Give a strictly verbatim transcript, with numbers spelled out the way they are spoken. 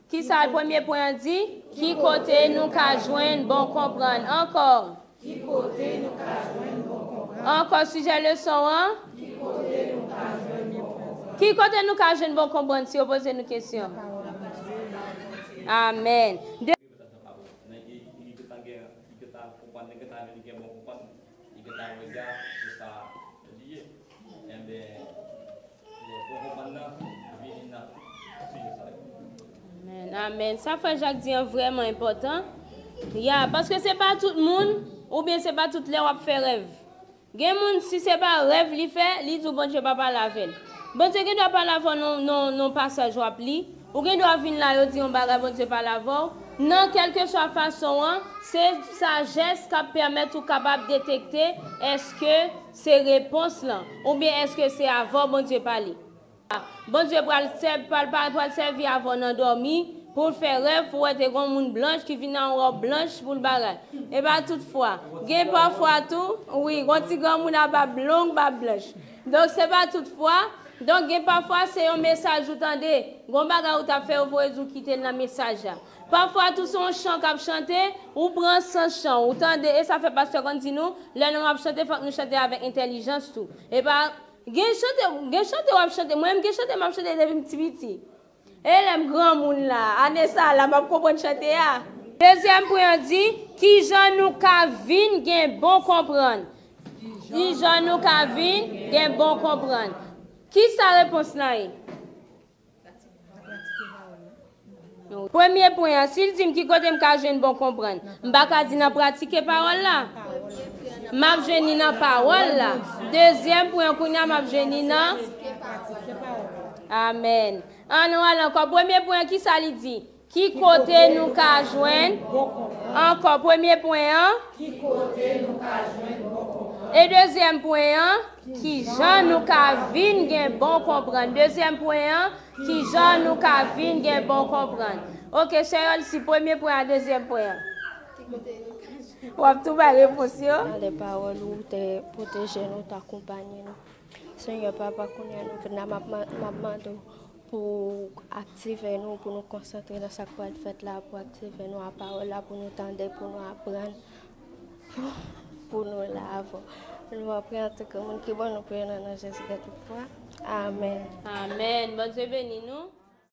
Ki sa premye pwen an di? Ki kote nou ka jwenn bon konprann? Ankò. Ki kote nou ka jwenn bon konprann? Ankò, sijè leson an? Ki kote nou ka jwenn bon konprann? Ki kote nou ka jwenn bon konprann si yo poze nou kesyon? Amèn. De- Nèg li, li gentan gen, li gentan konprann, li gentan vin gen bon konprann, li gentan wè sa, se sa li ye. Enben, lè bon konprann nan vini nan sijè sa yo. Amèn, amèn. Sa frè Jak di an vrèman enpòtan. Ya, paske se pa tout moun, oubyen se pa tout lè w ap fè rèv. Gen moun, si se pa rèv li fè, li di w Bondye pa pale avè l. Bondye gen dwa pale avè w nan, nan, nan pasaj w ap li. Ou gen dwa vin la, yo di yon bagay, Bondye pale avè w. Nan kèlkeswa fason an, se sajès k ap pèmèt ou kapab detekte èske se repons lan, oubyen èske se avè w Bondye pale. Bondye pral sè-, pral, pral, pral sèvi avè w nan dòmi pou l fè rèv, pou w wè te gon moun blanch ki vin nan yon wòb blanch pou l bagay. E pa tout fwa. Gen pafwa tou, wi, gon ti granmoun a bab long, bab blanch. Donk, se pa tout fwa. Donk, gen pafwa se yon mesaj ou tande. Gon bagay ou t ap fè, yo voye di w kite l nan mesaj la. Pafwa tou se yon chan k ap chante, ou pran sans chan, ou tande, e sa fè pastè konn di nou, lè nou ap chante, fòk nou chante avèk entèlijans tou. E pa Gen chante, gen chante w ap chante. Mwen menm gen chante m ap chante depi m ti piti. E lè m granmoun la, ane sa la, m ap konprann chante a. Dezyèm pwen an di, kijan nou ka vin gen bon konprann? Kijan nou ka vin gen bon konprann? Ki sa repons lan ye? Premye pwen an, si l di m ki kote m ka jwenn bon konprann, m pa ka di nan pratike pawòl la. M ap jwenn li nan pawòl la. Dezyèm pwen an, kounye a m ap jwenn li nan. Amèn. An nou al ankò. Premye pwen an, ki sa li di? Ki kote nou ka jwenn? Ankò, premye pwen an. Ki kote nou ka jwenn bon konprann? E dezyèm pwen an, kijan nou ka vin gen bon konprann? Dezyèm pwen an, kijan nou ka vin gen bon konprann? Oke, sè Yolsi, premye pwen an, dezyèm pwen an. W ap tou bay repons yo. Nan lè pawòl ou te pwoteje nou, te akonpanye nou. Senyè Papa, kounye a nou vin la, m ap ma-, m ap mande w pou w aktive nou, pou nou konsantre nan sa k pral fèt la, pou w aktive nou a pawòl la, pou nou tande, pou nou aprann, pou, pou nou la avè w. Nou ap priye antanke moun ki bon, nou priye nan non Jezi de tout fwa. Amèn. Amèn. Bondye beni nou.